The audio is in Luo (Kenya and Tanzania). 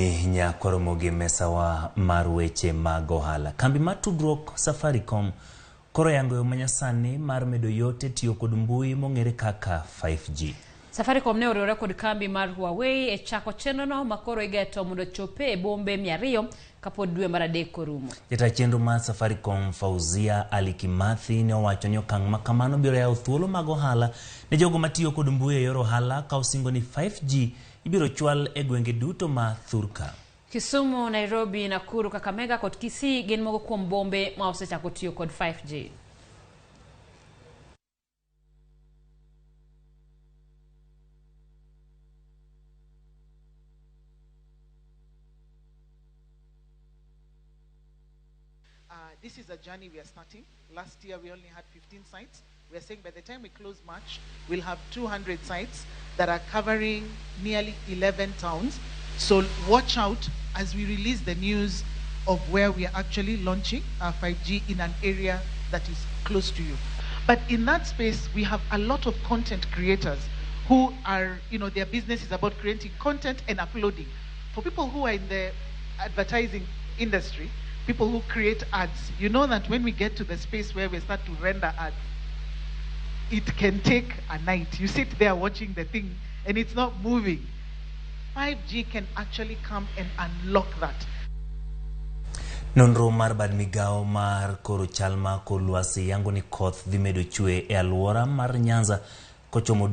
Chiegni nyakwaromo gi mesawa mar weche mag ohala. Kambi mar tudruok Safaricom koro yango yo manyasani mar medo yot e tiyo kod mbui mong'ere kaka 5G. Safaricom ne oriwore kod kambi mar Huawei e chako chenrono ma koro igeto mondo ochope e bombe 200 kapod dwe mar adek orumo. Jata chenro mar Safaricom Fauzia Ali Kimathi ne owacho ni okang' ma kamano biro yawo thuolo mag ohala ne jogo matiyo kod mbui e yor ohala ka osingo ni 5G ibiro chwal e gwenge duto ma thurka. Kisumu, Nairobi, Nakuru, Kakamega kod Kisii gin moko kuom bombe ma osechako tiyo kod 5G. This is a journey we are starting. Last year we only had 15 sites. We are saying by the time we close March, we'll have 200 sites that are covering nearly 11 towns. So watch out as we release the news of where we are actually launching our 5G in an area that is close to you. But in that space, we have a lot of content creators who are, their business is about creating content and uploading. For people who are in the advertising industry, people who create ads, you know that when we get to the space where we start to render ads, it can take a night. You sit there watching the thing and it's not moving. 5G can actually come and unlock that. Nonro mar bad migawo mar koro chal mar kor lwasi yango ni koth dhi medo chwe e alwora mar Nyanza kochomo